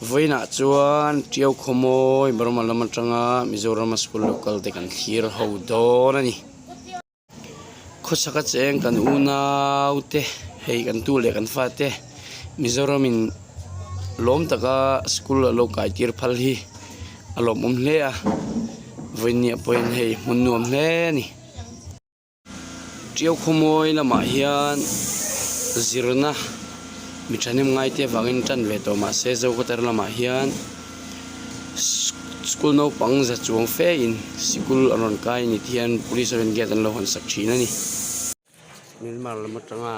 Vawiinah chuan Tiau khawmawi Burma lam atanga Mizorama school lo kal te kan thlir ho dawn a ni. Khawchhaka cheng kan unau te hei kan tu leh kan fate Mizoramin lawm taka school a lo kai tir phal hi a lawmawm hle a vawiinniah pawhin hei hmun nuam hle a ni. Tiau khawmawi lamah hian zirna mi thahnem ngai te avangin tan ve tawh mahse Zokhawthar lamah hian school naupang za chuang fe in sikul an rawn kai a ni tih hian police ho hian gate an lo hawn sak thin a ni. Myanmar lam atanga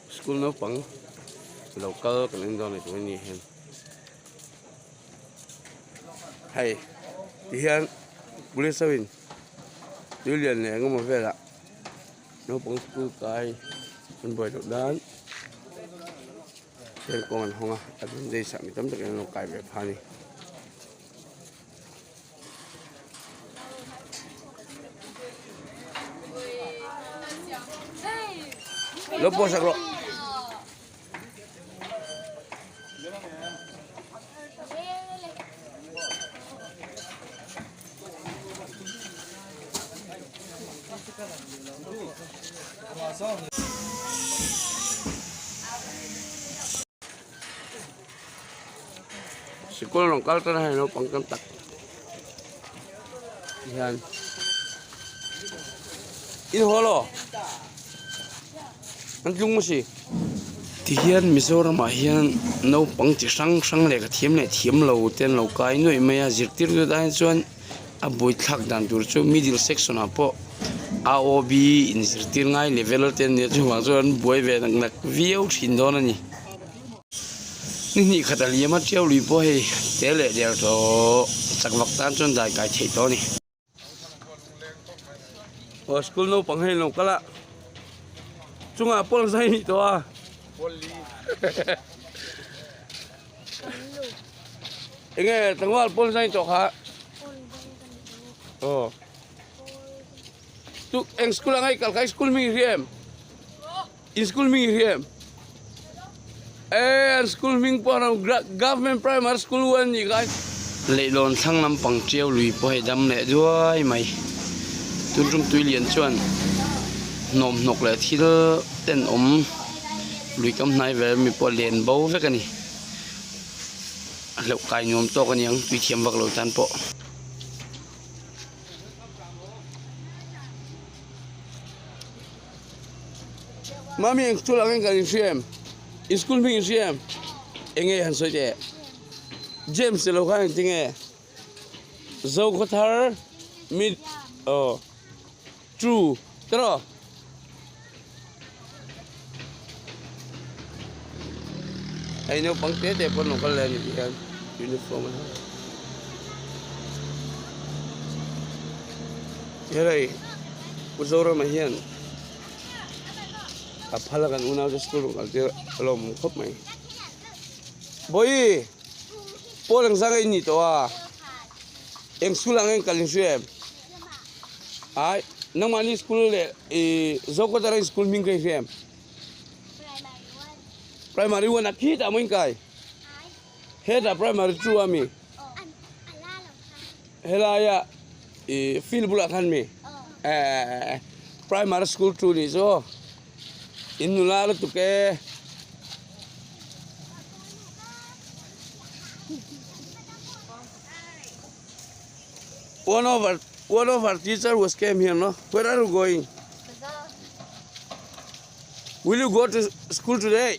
school naupang lo kal kan en dawn a ni tih a ni hian hei ti hian police ho in. Tui lian leh eng emaw velah naupang school kai an buai loh nan train kawng an hawng a a dum days ah mi tam takin an lo kai ve phah a ni. Lo pawh sak rawh. Sikul rawn kal tan a hei naupang tam tak hian in haw lo an tlung maw si. Tihian Mizoramah hian naupang chi hrang hrang leh ka thiam leh thiam lo te an lo kai nuaih mai a zirtirtu tan hi chuan a buaithlak dan tur chu middle section ah pawh AOB in zirtir ngai level te an nia chuvang chuan an buai ve nak nak viau thin dawn a ni. Ni hnih khat a liam a tiau lui pawh hei te leh der tawh chak vak tan chuan dai kai theih tawh a ni. Aw school naupang hei an lo kal a chungah pawl zai a nih tawh a enge tlangval pawl zai tawh kha aw chu eng school ah nge i kal kha i school hming i hria em in school hming i hria em eh an school hming pawh an government primary school a nih kha leihlawn thlang lampang tiau lui pawh hei dam leh duai mai tun tum tui lian chuan hnawm hnawk leh thil tenawm lui kam hnai vel mi pawh len bo vek a ni a hleuh kai nuam tawk a niang tui thiam vak lo tan pawh. Mami eng school ang kan inhria em? In school hming inhria em? Enge han sawi teh? James te lo khan engtin nge? Zokhawthar mid aw true tiraw? Hei naupang te te pawh an lo kal leh a ni tih hian uniform an ha. Helai Pu Zorama hian a phal a kan unau te school rawn kal tir a lawm khawp mai. Bawihi pawl eng zang a in nih tawh a eng school ah nge in kal in hria em? Ai nangmahni school leh ih Zokawtara in school hming kha i hria em? Primary one ah khitah maw in kai? Hetah primary 2 a mi? Helaia ih field bulah khan mi eh primary school 2 nih chu aw in nula lutuk e. One of our one of our teacher was came here no where are you going will you go to school today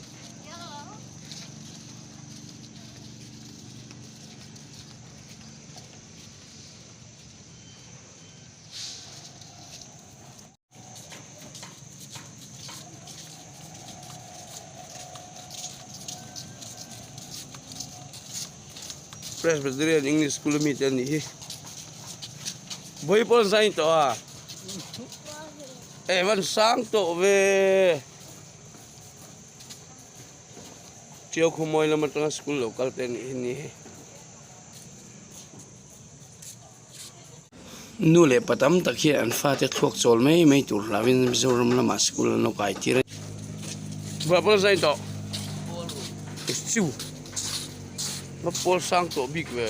Presbyterian English School ami te anih hi vawi pawn zai tawh a eh van sang tawh ve. Tiau khawmawi lam atanga school lo kal te anih hi ni hei. Nu leh pa tam tak hian an fate thluak chawl mai mai tur hlauhin Mizoram lamah school an lo kai tir a ni. Vah pawh zai tawh. Chu. Va pawl sang tawh bik ve.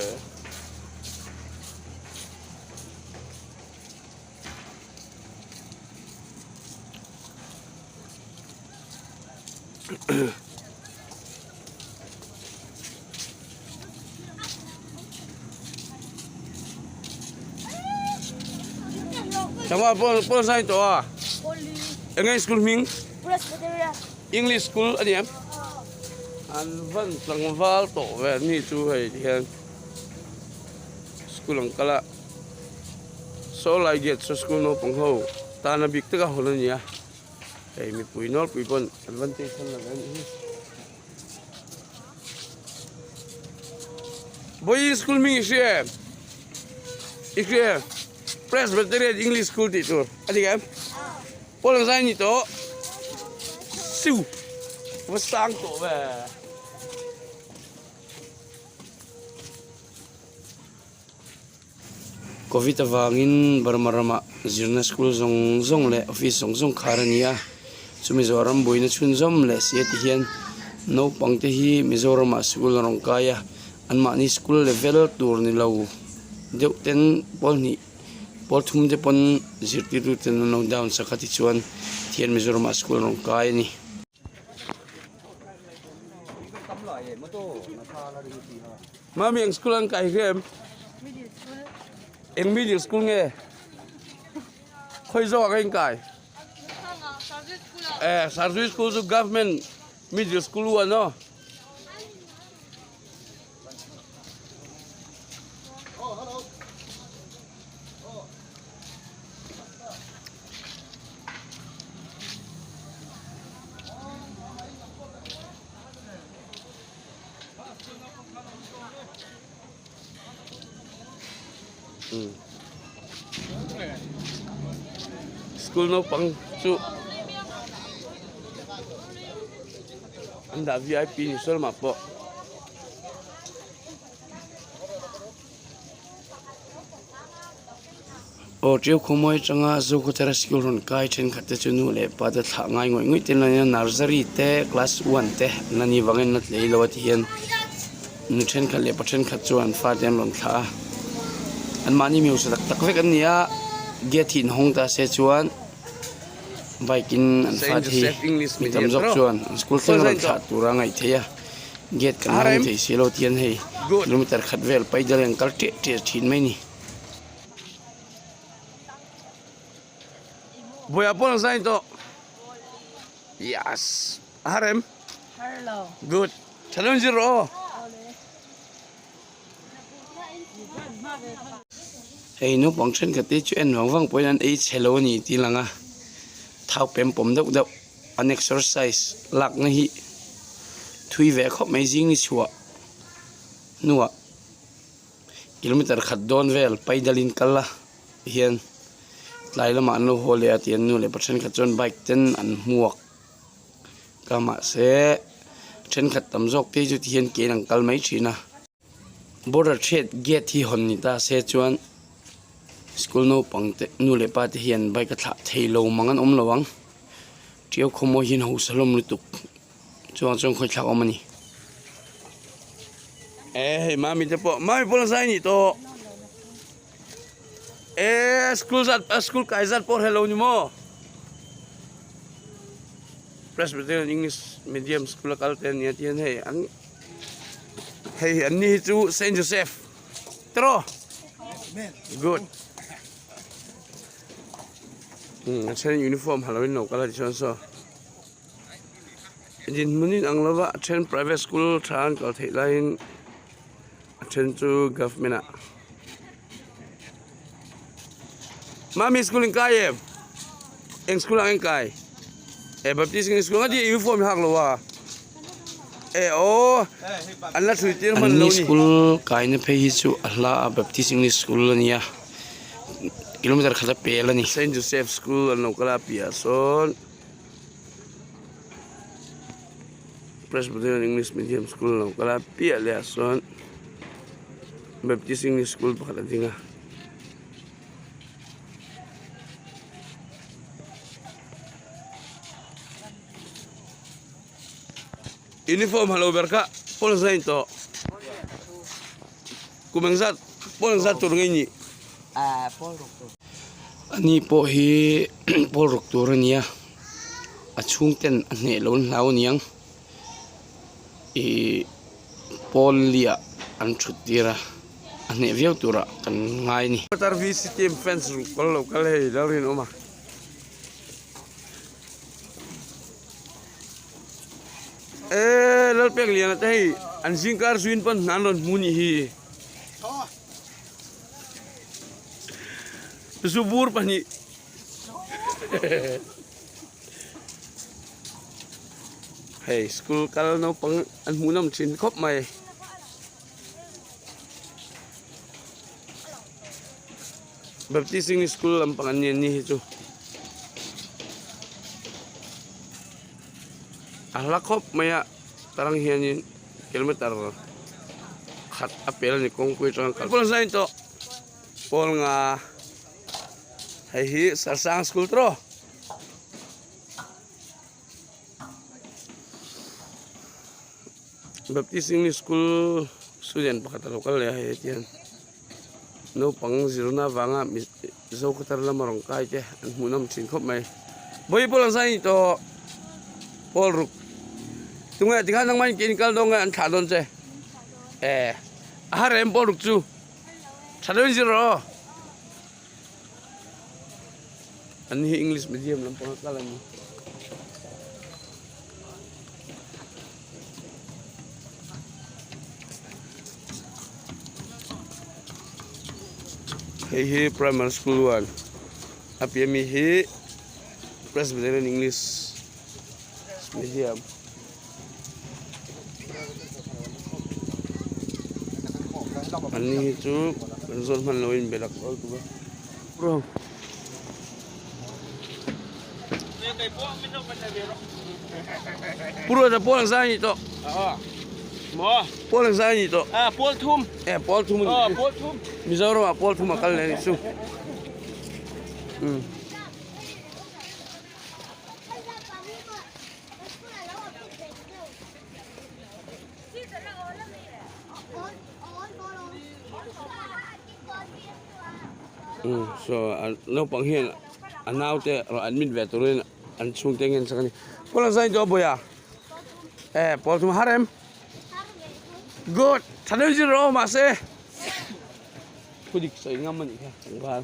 Chama pawl pawl sai tawh a. Enge school hming? English school a ni em? An van tlangval tawh ve ni chu hei ti hian school ang kal a saw lai gate saw school naupang ho tana bik taka hawn a ni a hei mipui nawlpui pawn an van tei chhan lo ve a nih hi. Vawiin school hming i hria em? I hria em? Presbyterian English School tih tur a dik em? Pawl ang zai ni tawh. Siu! Va sang tawh ve. Covid avangin Burma ramah zirna school zawng zawng leh office zawng zawng khar a ni a, chu Mizoram buaina chhunzawm leh si a ti hian naupang te hi Mizoramah school a rawn kai a, anmahni school level tur ni lo deuh ten pawl hnih pawl thum te pawn zirtirtu ten an lo down sak a tichuan thian Mizoramah school a rawn kai a ni. Mami eng school an kai hrem? Middle school. Eng middle school nge? Khoi zawk ah ka in kai? Eh, Sarzui school chu government middle school u ano. School naupang chu an dah vip ni sawl mah pawh. Aw ṭiau khawmawi aṭanga Zokhawthara sikul rawn kai ṭhenkhat te chu nu leh pa te thlah ngai ngawih ngawih te an la ni a nursery te class one te an la ni vangin an la tlei lo a ti hian nu ṭhenkhat leh pa ṭhenkhat chuan an fate an rawn thlah a anmahni mi hausa tak tak vek an ni a gate hi inhawng ta se chuan bike in an fate hi mi tam zawk chuan an school thleng rawn thlah tur a ngaih theih a gate kan hawng thei si lo ti hian hei kilometer khat vel paidal in an kal ṭeh ṭeh ṭhin mai a ni. Vawiah pawh an sign tawh. Yes. A har em? Har lo. Good. Tha lo zir rawh aw. Hei naupang thenkhat te chu en vang vang pawhin an ei chhe lo a ni tih lang a. Thau pem pawm deuh deuh an exercise lakna hi thui ve khawp mai zing ni chhuah hnuah. Kilometer khat dawn vel paidal in kal a hian tlai lamah an lo haw leh a tih an nu leh pa thenkhat chuan bike ten an hmuak ka mahse thenkhat tam zawk te chu tihian ke in an kal mai thin a border thriat gate hi hawn ni ta se chuan school naupang te nu leh pa te hian bike a thlah thei lo mang an awm lo ang tiau khawmawi hian hausa hlawm lutuk. Chuang chuan khawi thlak awm a ni. E hei mami te pawh mami pawh la zai nih tawh. E school zat school kai zat pawh hrelo ni maw. Presbyterian English Medium School a kal te ania tihian hei an hei an ni hi chu Saint Joseph tiraw. Good. A then uniform ha loin lo kal a tichuan saw. Dinhmun in ang lova a then private school tha an kal theih laiin a then chu government ah mami school in kai em eng school ah nge in kai e baptist school nga ti uniform i hak lo a e aw an la thui tir hman lo ni school kaina phei hi chu a hla a baptist english school a nia kilometer khat a pel a ni saint joseph school an lo kal a piah sawn. Presbyterian English Medium School lo kal a piah leh ah sawn Baptist English School pakhat a ding a. Uniform ha lo ber kha pawl zain tawh. Kum engzat pawl engzat tur nge i nih? Ahh pawl ruk tur. Ani pawh hi pawl ruk tur a nia, a chhungten a hneh lo an hlau aniang ih pawl liah an thut tir a, a hneh viau turah kan ngai a ni. Qatar VC team fans ruk kal lo kal hei Lalrinawm a. Eee Lalpekliana te hei an zingkar zuin pawn hna an rawn hmu nih hi. Zubur pahnih. Hei school kal naupang an hmuh nawm thin khawp mai. Baptist English School lampang an ni an ni hi chu a hla khawp mai a tarang hianin kilometer khat a pel a ni kawngpui atanga kal pawl zain tawh pawl nga hei hi Sarsang School tawh Baptist English School student pakhat a lo kal leh a hei hetiang naupang zirna avanga Mizo khawthar lama rawn kai te an hmuh nawm thin khawp mai. Vawi pawl ang zai tawh pawl ruk tunge tikhan nangmah in ke in kal dawn nge an thlah dawn che eh a har em pawl ruk chu tha deuhin zir rawh aw an hi English medium lampang a kal a ni. Hei hi primary school one a piah mi hi presbyterian english medium. An ni hi chu kan zawn hman lo in belak awl tuk a. Pu Ruata pawl ang zai a nih tawh. Pawl ang zai a nih tawh. Pawl thum. E pawl thum a nih. Pawl thum. Mizoram ah pawl thum a kal leh a nih chu. Saw naupang hian a naute rawn admit ve turin an chhungte ngen sak a ni pawl ang zain chu a buai a eh pawl thum har em good tha deuh zir rawh mahse thudik sawi ngam a nih kha tlangval.